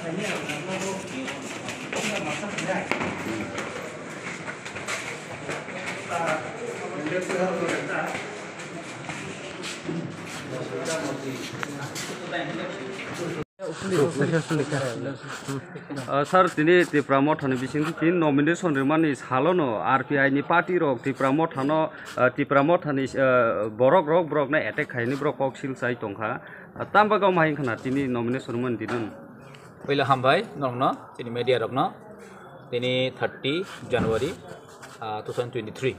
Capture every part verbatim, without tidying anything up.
Ah, sir, tini Tipra Mothani bisingtwi tini nomination rimani salono R P I ni party rok Tipra Mothano, ah, Tipra Mothani, ah, borok rok, borokno attack khaini borok kok sil chai tongkha. Ah, tam bagwi omo hai wngkha na tini nomination rimani dinano? Puila hambai norokno, chini media rokno. Tini thirty January, ah, two thousand twenty-three.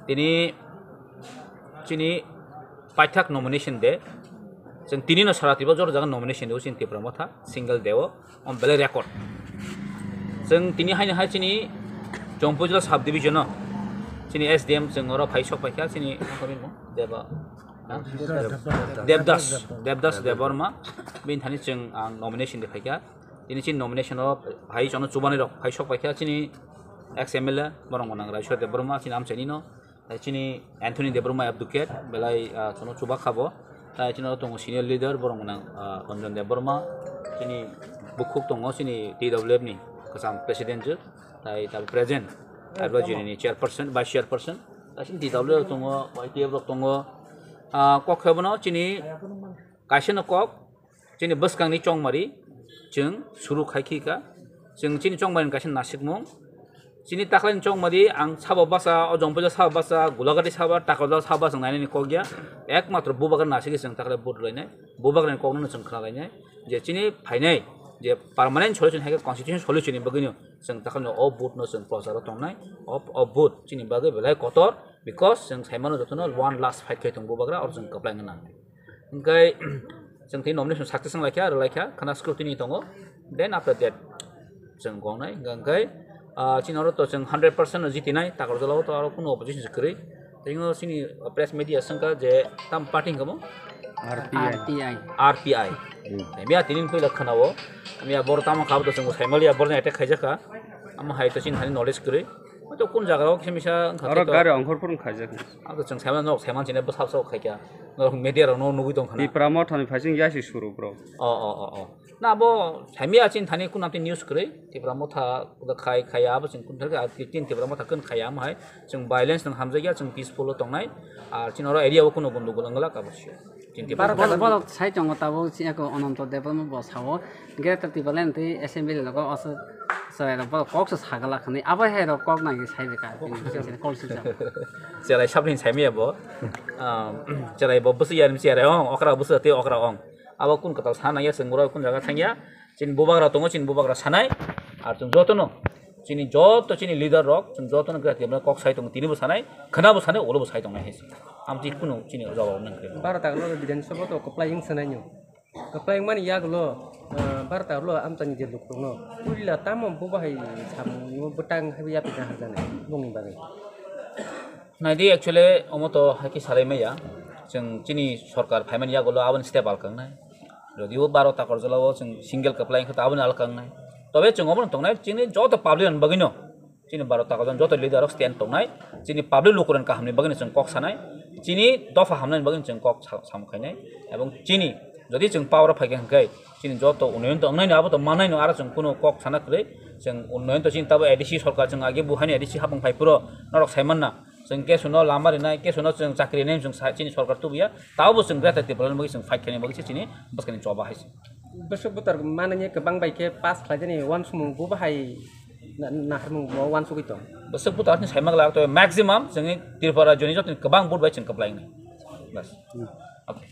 Tini chini paithak nomination day. Chwng tini no sara Tripura jora jaga nomination day o chini Tipra Motha single day o, on belai record. Chwng tini haino hai chini Jompuijala subdivision o chini S D M chwng oro phai sok paikha chini Deba, ha? Debdas, Debdas Debbarma. Bini thani chwng ang nomination day phaikha. Tini chini nomination o hai chono chubani rok phai sok paikha chini ex M L A borok gwnang Raiswar Debbarma chini amchaini no. Hai chini Anthony Debbarma advocate belai, ah, chono chuba khabo. Tai chini oro tongo senior leader borok gwnang, ah, Ranjan Debbarma. Chini bukhuk tongo chini T W F ni kwcham president je. Tai tabuk present advisory ni chairperson, vice chairperson. Tai chini T W F tongo, Y T F rok tongo. Ah, kok khe bono chini kaisa no kok. Chini bwskangni chongmari chwng suru khai khi kha. Chwng chini chongmari kaisa nasikmung. Chini taklaini chongmari ang sabo basa, o Jompuijala sabo basa, Gulagati sabo, Takarjala sabo basa nainani kok ya. Ekmatro bubagra nasikhe chwng taklai vote rwlainai. Bubagrani kokno chwng khna lainai. Je chini phainai, je permanent solution hai khe constitution solution ni bagwino chwng taklai o vote no chwng procharo tongnai. O, o vote chini bagwi belai kotor because chwng saimano jotono one last fight khai tong bubagra or chwng kwplai nang. Hingkai chwng tini nomination success wng laikha, rw laikha, khana scrutiny tongo. Then after that, chwng gongnai, hingkai, ah, chini oro to chwng hundred percent no jitinai, Takarjala o to aro kunu opposition se kwrwi. Tei chini press media swngkha je tam party hwnkha mo? R P I. R P I. R P I. Hmm. Miya tini puila khana o, miya bor tamo kha bo to chwng saimaliya bor attack khaijakha. Amo hai to chini hani knowledge kwrwi. Hwnkhe kun jaga o kisa misa wngkha oro khe to. Gari ongkhor phuru khaijak. Ang to chwng saimano nok saiman chini bwsa bwsa khaikha. Norok media rok no nugwi tongkha na. Tipra Mothani phaising yasi suru bro. O, o, o, o. Na bo saimya chini thani kun amtwi news kwrwi. Tipra Motha khai khaya abo chwng kun thangkhe, ah, tin Tipra Motha kun khaya amo hai. Chwng violence nang hamjakya, chwng peaceful o tongnai. Ar chini oro area o kuno gundugul wngla kabo sio. Chini Tipra Motha. Borok, borok sai tongo tabuk chini ako Ananto Debbarma bo sao. Greater Tipraland tei assembly logo oso chwrai rok borok kok se sagala khani abo hai rok kok nai sai de ka kok se sa. Chwrai sabni sai maya bo. Ah, chwrai bo bwswi ya ni chwrai ong, okra bwswi tei okra ong. Abo kun kwtal sana ya chwng borok kun jaga thangya. Chini bubagra tongo, chini bubagra sanai. Ar chwng jotono chini joto chini leader rok chwng jotono gra tibra kok sai tongo, tini bo sanai, khana bo sanai, ulo bo sai tongnai hai se. Amtwi kunu chini jawab nang khe. Baro ta lo Bidhan Sabha to kwplai wng sanai nyo. Kwplai mani yagulo, ah, barta ulo amchaini je luk tongno. Puila tamo bo bahai samung bwtang hai yapri kahar jani bongni bagwi. Naidi actually omo to haiki salai maya. Chwng chini sorkar phaimani yagulo aboni step alkangnai. Jodio baro Takarjala o chwng single kwplai wngkha to aboni alkangnai. Tobe chwng obono tongnai chini joto public ni bagwino. Chini baro Takarjala joto leader rok stand tongnai. Chini public lukurokni kahamni bagwino chwng kok sanai. Chini dopha hamnani bagwino chwng kok sa-, samung khainai. Ebong chini jodi chwng power o phaikha hwnkhe chini joto unnoyon to wngnaino abo to mannaino aro chwng kunu kok sana kwrwi. Chwng unnoyon to chini tabo A D C sorkar chwng age buhaino A D C hapung phai phuro norok saimanna. Chwng kesono lama rinai, kesono chwng chakri rinai chwng sa-, chini sorkar tubuya. Tabo chwng Greater Tipraland bagwi chwng fight khaina bagwi se chini bwskangni choba hai se. Bwswk butar manani kwbang bai khe pass khlaijani uansukmung bo bahai na-, naharmung bo uansugwi tong. Bwswk butar ni saima glak to maximum chwngni Tripura joni jotoni kwbang vote bai chwng kwplai wngnai. Bas. Hmm. Okay.